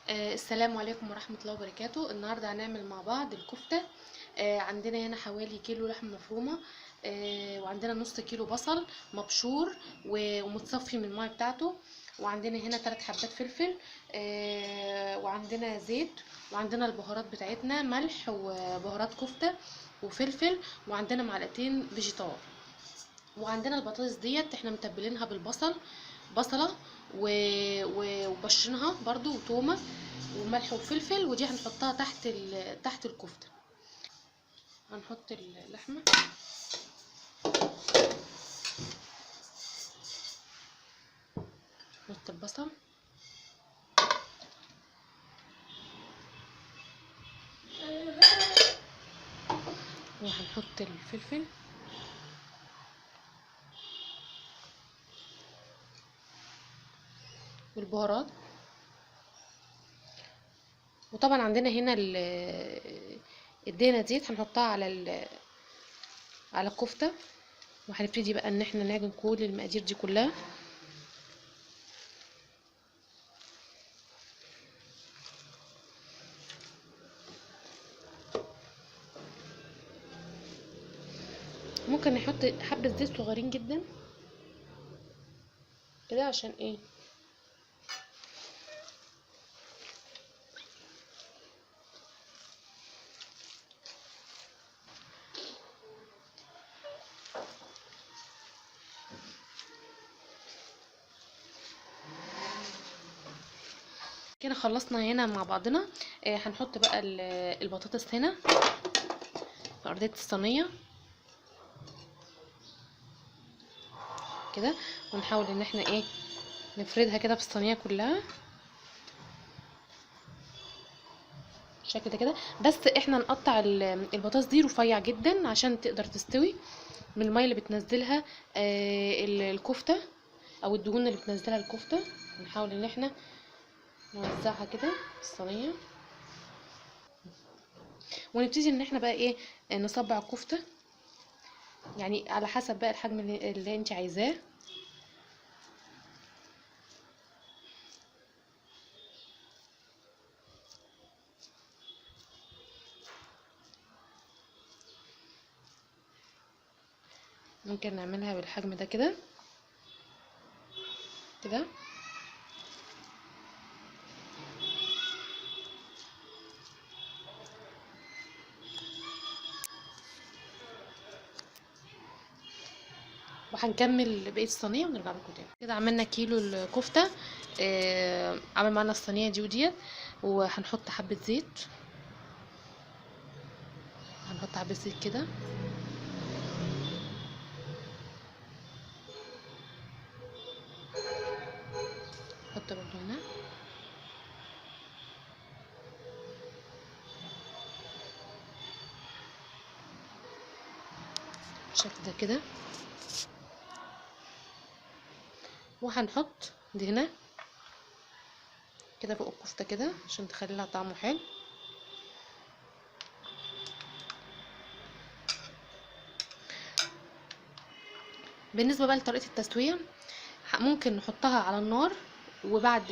السلام عليكم ورحمة الله وبركاته. النهاردة هنعمل مع بعض الكفتة. عندنا هنا حوالي كيلو لحم مفرومة، وعندنا نص كيلو بصل مبشور ومتصفي من المية بتاعته، وعندنا هنا 3 حبات فلفل، وعندنا زيت، وعندنا البهارات بتاعتنا ملح وبهارات كفتة وفلفل، وعندنا معلقتين فيجيتار، وعندنا البطاطس ديت احنا متبلينها بالبصل، بصلة وبشرينها برضو وتومة وملح وفلفل، ودي هنحطها تحت الكفتة. هنحط اللحمة، نحط البصل، وهنحط الفلفل، والبهارات. وطبعا عندنا هنا الدهنه ديت هنحطها على الكفتة. وهنبتدي بقى ان احنا نعجن كل المقادير دي كلها. ممكن نحط حبه زيت صغيرين جدا كده عشان ايه؟ كده خلصنا هنا مع بعضنا. هنحط بقى البطاطس هنا في ارضية الصينية كده، ونحاول ان احنا ايه نفردها كده في الصينية كلها بالشكل ده كده. بس احنا نقطع البطاطس دي رفيع جدا عشان تقدر تستوي من المية اللي بتنزلها الكفتة او الدهون اللي بتنزلها الكفتة. نحاول ان احنا نوزعها كده في الصينية، ونبتدي ان احنا بقى ايه نصبع الكفتة، يعني على حسب بقى الحجم اللي انت عايزاه. ممكن نعملها بالحجم ده كده كده. وهنكمل بقية الصينية ونرجع لكم تاني. كده عملنا كيلو الكفتة، عمل معانا الصينية دي وديت. وهنحط حبه زيت، هنحط حبه زيت كده، نحط برضو هنا بالشكل ده كده. وهنحط دهنه كده فوق الكفتة كده عشان تخلي لها طعمه حلو. بالنسبة بقى لطريقه التسوية، ممكن نحطها على النار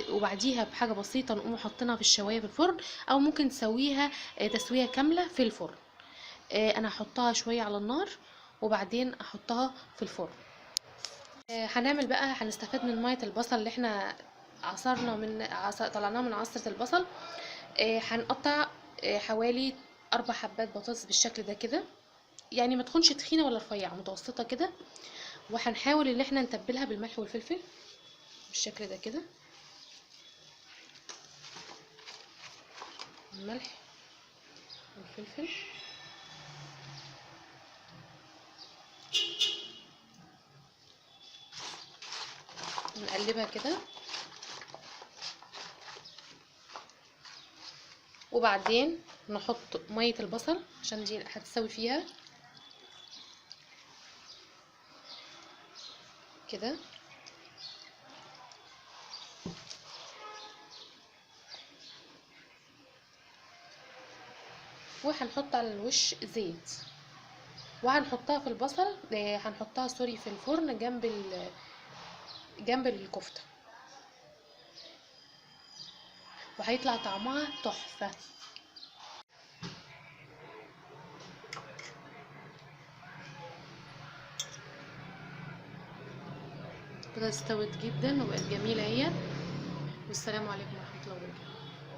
وبعديها بحاجة بسيطة نقوم حاطينها في الشوايه في الفرن، او ممكن نسويها تسويه كاملة في الفرن. انا هحطها شوية على النار وبعدين احطها في الفرن. هنعمل بقى، هنستفاد من مية البصل اللي احنا عصرنا من طلعناها من عصره البصل. هنقطع حوالي 4 حبات بطاطس بالشكل ده كده، يعني ما تكونش تخينة ولا رفيعة، متوسطه كده. وهنحاول ان احنا نتبلها بالملح والفلفل بالشكل ده كده، الملح والفلفل. نقلبها كده، وبعدين نحط مية البصل عشان دي هتسوي فيها كده. وهنحط على الوش زيت، وهنحطها في البصل، هنحطها سوري في الفرن جنب الكفتة. وهيطلع طعمها تحفة. البطاطس استوت جدا وبقت جميلة اهي. والسلام عليكم.